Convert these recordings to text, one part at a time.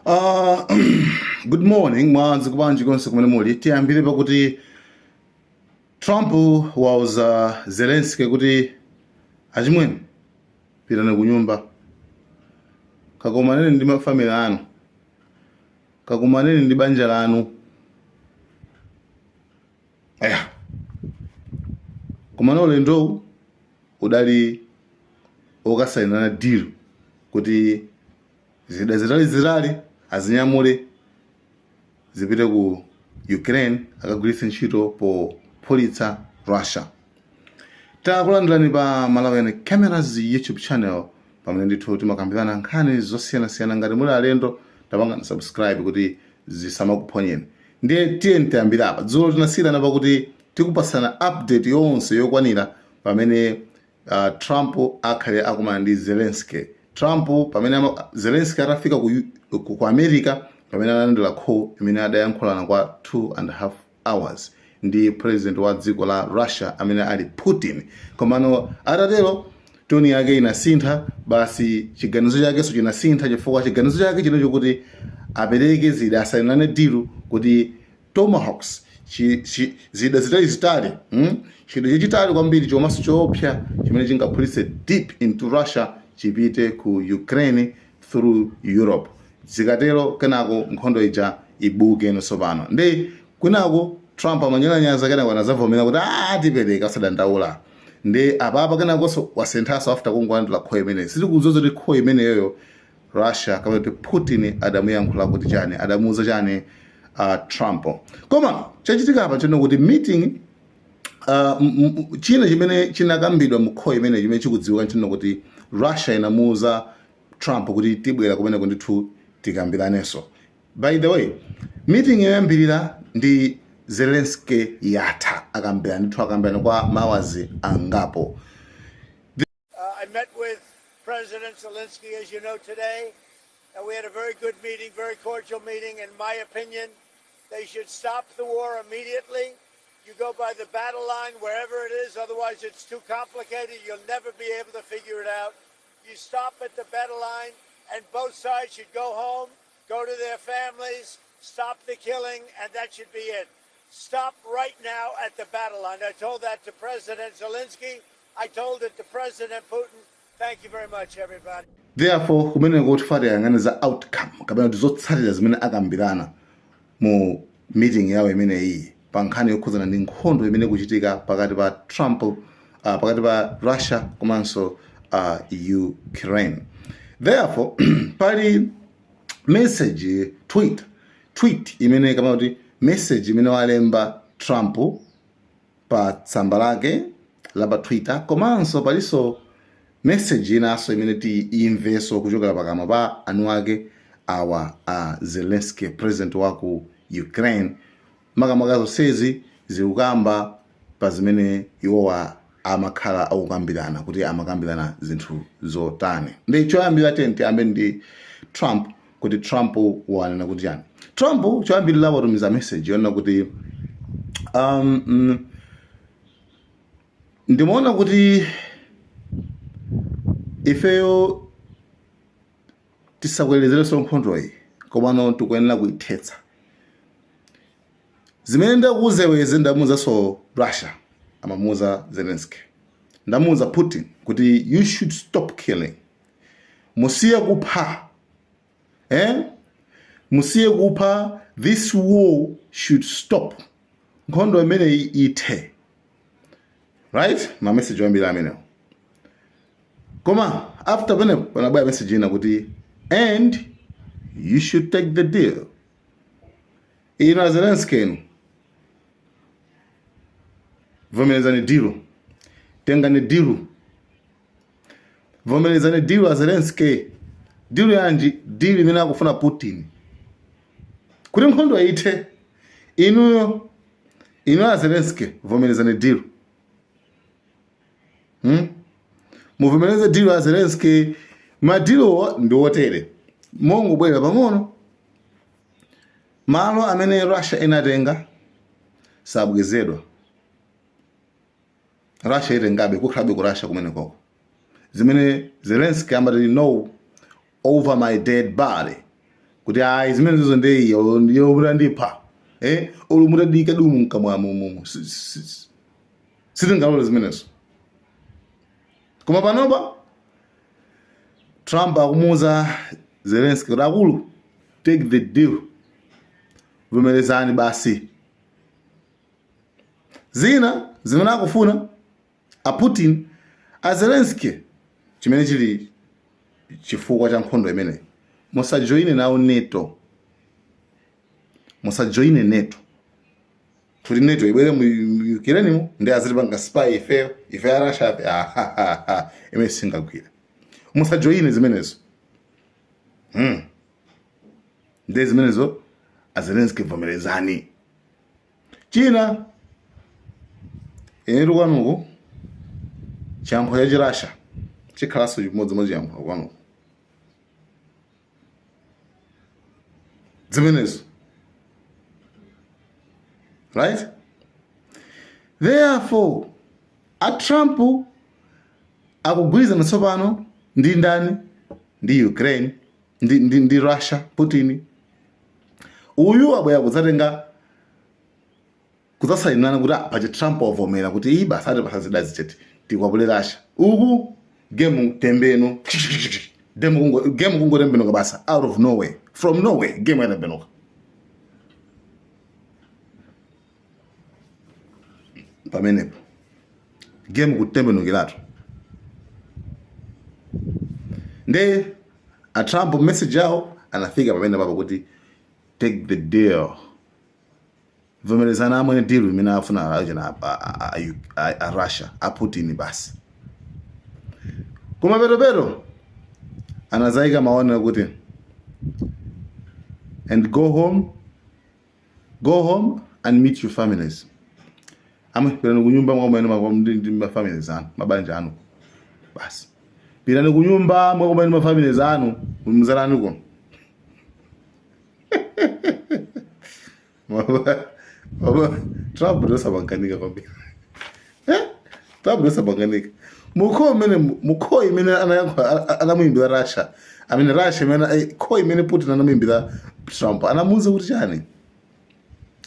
Good morning, mwadzuka bwanji konse kumene muli. Tiyambire pakuti Trump wauza Zelensky kuti, "Achimwene, pitani ku nyumba, kakumaneni ndi mafamily anu, kakumaneni ndi banja lanu." Aya, komano ulendowu udali okasayinana deal kuti zida zitali zitali azinyamule zipite ku Ukraine, akagwiritse ntchito pophulitsa Russia. Takulandirani pa Malawian Cameras YouTube channel, pamene ndithu timakambirana nkhani zosiyanasiyana. Ngati muli alendo, tapangani subscribe kuti zisamakuphonyeni. Ndiye tiye tiyambire apa. Dzulo tinasiyirana pakuti tikupasana update yonse yokwanira pamene Trump akhale akumana ndi Zelensky. Trump pamene Zelensky atafika ku America, pamene analandira call imene adayankhulana kwa 2.5 hours ndi president wa dziko la Russia amene ali Putin. Komano atatero, tone yake inasintha basi, chiganizo chakenso chinasintha, chifukwa chiganizo chake chino chokuti apereke zida, asayinane deal kuti Tomahawks, zida zitali zitali, Chida chachitali kwambiri chomaso choopsa chimene chingaphulitse deep into Russia, chipite ku Ukraine through Europe. Zikatero, kenako nkhondo ija ibuke tsopano. Ndi kwinako Trump amanyalanyaza, kenako anazavomera kuti, "Ah, tipereka, osadandaula." Ndi apapa kenakonso wasinthaso after kungolandira call imeneyi. Sitikudziwa kuti call imeneyoyo Russia kapena kuti Putin adamuyankhula kuti chani, adamuuza chani Trump. Koma chachitika apa chino kuti meeting china chimene chinakambidwa mu call imene, chimene chikudziwika nchino kuti Russia inamuuza Trump kuti tibwera kumeneko ndithu tikambiranenso. By the way, meeting yoyambirira ndi Zelensky yatha, akambirana ndithu, akambirana kwa ma hours angapo. I met with President Zelensky, as you know, today, and we had a very good meeting, very cordial meeting. In my opinion, they should stop the war immediately. You go by the battle line, wherever it is, otherwise it's too complicated. You'll never be able to figure it out. You stop at the battle line, and both sides should go home, go to their families, stop the killing, and that should be it. Stop right now at the battle line. I told that to President Zelensky. I told it to President Putin. Thank you very much, everybody. Therefore, kumene kuti tiyang'ane za outcome kapena kuti zotsatira zimene akambirana mu meeting yawo imeneyi pa nkhani yokhudzana ndi nkhondo imene ikuchitika pakati pa Trump, pakati pa Russia komanso Ukraine. Therefore, pali message, tweet imene kapena kuti message imene walemba Trump pa tsamba lake la pa Twitter, komanso palinso message inanso imene tiyimvenso kuchokera pakamwa pa anu ake awa a Zelensky, president wa ku Ukraine. Makamaka zonsezi zikukamba pa zimene iwowa amakhala akukambirana, kuti amakambirana zinthu zotani. Ndi choyambira, tiyambe ndi Trump, kuti Trump wanena kuti chani. Trump choyambirira watumiza message yonena kuti ndimaona kuti ifeyo tisakwerezerenso nkhondoyi, komano tikuyenera kuithetsa. Zimene ndakuuzewezi ndamuuzanso Russia, amamuuza Zelensky, ndamuuza Putin kuti you should stop killing, musiye kupha, eh? Musiye kupha. This war should stop, nkhondo imeneyi ithe, right? Ma message ambiri amenewo. Koma after penepo panabwera message ina kuti, "And you should take the deal." Ino a Zelensky, inu vomerezani deal, tengani deal, vomerezani deal a Zelensky. Deal yanji? Deal imene akufuna Putin kuti nkhondo ithe. Inuyo, inu a Zelensky, vomerezani deal, Muvomereze deal a Zelensky. Ma dealwo ndi otere, mongobwerera pang'ono: malo amene Russia inatenga sabwezedwa, Russia itengabe, kukhalabe ku Russia kumene koko. Zimene Zelensky amati, "No, over my dead body," Kuti ayi, zimenezo ndi iyo ndiyo mutandipha, olo mutadika dumu mkamwamo mumu, sitingalole zimenezo. Koma panopa Trump akumuuza Zelensky kuti, akulu, take the deal, vomerezani basi. Zina zimene akufuna a Putin, a Zelensky, chimene chili chifukwa cha nkhondo imeneyi, musajoine nawo NATO, musajoine NATO, kuti NATO ibwere mu Ukraine mu ndi azitipanga spy ifeyo, ife a Russia ape. Ah, imene singagwira, musajoine zimenezo. Ndi zimenezo, a Zelensky, vomerezani. China, inetu kwanuku chiyankhulo cha Chirasha chikhalanso chimodzimodzi chiyankhulo kwanuku. Zimenezo, right? Therefore a Trump akugwirizana tsopano ndi ndani? Ndi Ukraine, ndi Russia. Putin uyu abwera kudzatenga, kudzasayinirana kuti, ah, paja Trump wavomera kuti iyi basi ati pasazida zicheti tikwapule Russia. Uku game tembeno, game kungo, game kungotembenuka basa, out of nowhere, from nowhere, game yatembenuka. Pamenepo game kutembenukiratu. Nde a Trump message yawo anafika pamene papo kuti take the deal, vomerezana amwene, deal imene afuna achina a Russia, a Putin basi. Koma peropero anazayika maonero kuti and go home, go home and meet your families. Amwe, pitani kunyumba mwakumene ndi ma families anu, mabanja anu basi. Pitani kunyumba mwakumene ma families anu, muzalani kuno. Baba, Trump ndosapanganika kwambiri. Eh? Trump ndosapanganika. Mukho imene, mukho imene anayankha, anamuimbira Russia. I mean Russia imene, kho imene Putin anamuimbira Trump. Anamuuza kuti chani?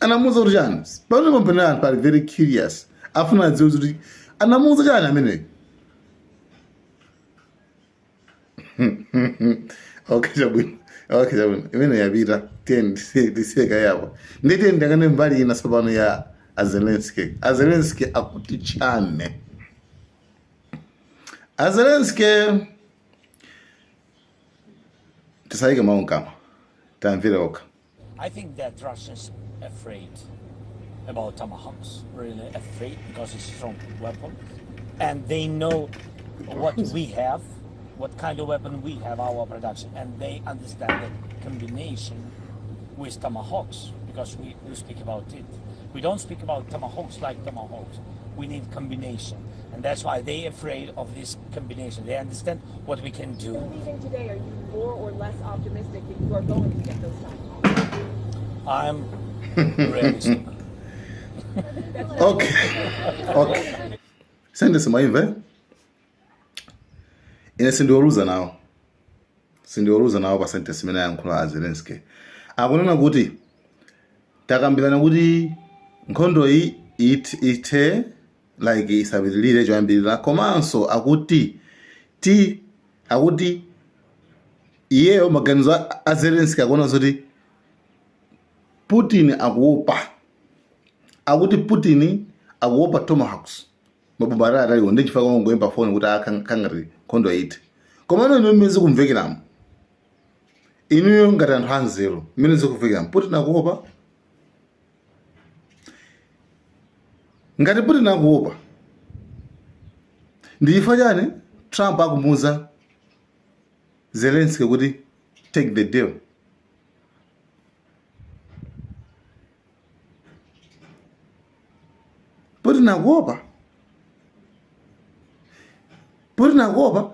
Anamuuza kuti chani? Pamene pamene anthu ali very curious. Afuna adziwe kuti anamuuza chani ameneyo. Okay, chabwino. Okay, chabwino. Imene yapita. Tiyeni tisiyeka yapo. Ndi tiyeni ndiyang'ane mbali ina tsopano ya a Zelensky. A Zelensky akuti chani? A Zelensky, tisayike mawu mkamwa, tamvere okha. I think that Russians afraid about tomahawks, really afraid, because it's a strong weapon, and they know what we have, what kind of weapon we have, our production, and they understand the combination with tomahawks, because we speak about it. We don't speak about tomahawks like tomahawks. We need combination, and that's why they afraid of this combination. They understand what we can do. In the meeting today, are you more or less optimistic that you are going to get those tomahawks? I'm realistic. Okay, sentence mwaimva, eh? Ine sindiweruza nawo, sindiweruza nawo pa sentence imene ayankhula a Zelensky. Akunena kuti takambirana kuti nkhondo iyi ithe, like isapitilire choyambirira, komanso akuti ti akuti iyeyo maganizo a Zelensky akuona zoti Putin akuopa, akuti Putin akuopa tomahawks, mabomba ataliataliwo, ndi chifukwa kungoyimba foni kuti akangati nkhondo ite. Komano inu mmene zikumvekeramo, inuyo ngati anthu anzeru, mmene zikumvekeramo, Putin akuopa? Ngati Putin akuopa, ndi chifukwa chani Trump akumuuza Zelensky kuti take the deal? Putin akuopa? Putin akuopa?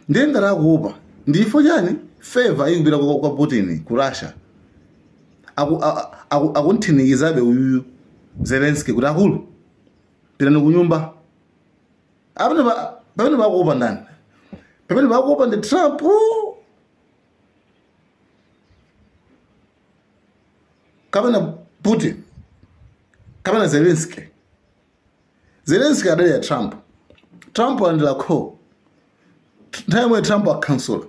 Ndiye ngati akuopa, ndi chifukwa chani favor ikupita kwa Putin ku Russia? Akunthinikizabe uyuyu Zelensky kuti, akulu, pitani kunyumba. Pamene pakuopa ndani? Pamene pakuopa ndi Trump. Kapena Putin kapena Zelensky? Zelensky adali ya Trump. Trump alandira call nthawi imwe, Trump akhansula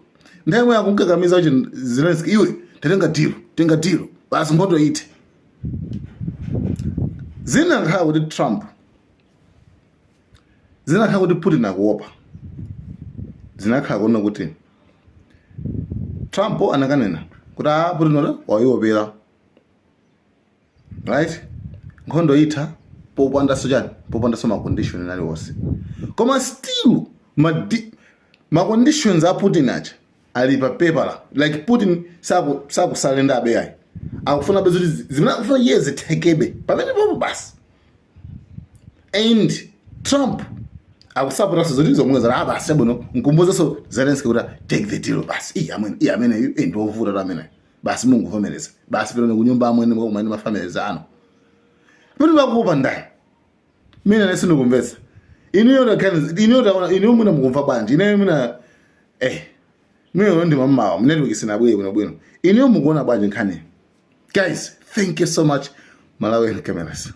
nthawi imwe, akunkakamiza kuti Zelensky, iwe tatenga deal, tenga deal basi, nkhondo ite. Zinakhala kuti Trump, zinakhala kuti Putin akuopa, zinakhala kuona kuti Trump anakanena kuti a Putin ora wayiopera, right, nkhondo itha popandanso chani, popandanso ma condition aliwonse. Koma still ma conditions a Putin aja ali pa paper, like Putin sakusalendabe ayi, akufuna be zoti zimene akufuna iye zithekebe pamene popo basi. And Trump akusapotanso zoti zomwe zati ah, basi chabwino, nkumbuzenso Zelensky kuti take the deal basi. Iye amene, iye amene iye ndiovuta tu amene basi, munguvomereza basi, pitani kunyumba amwene, mukakumane ma families anu. Pano pakuopa ndani? Mina nese ndikumvetsa inuyo takhani, inuyo taona, inuyo mwina mukumva bwanji? Ineyo mwina mina ndi mammawa network sinabwere bwino bwino. Inuyo mukuona bwanji nkhani? Guys, thank you so much. Malawi Cameras.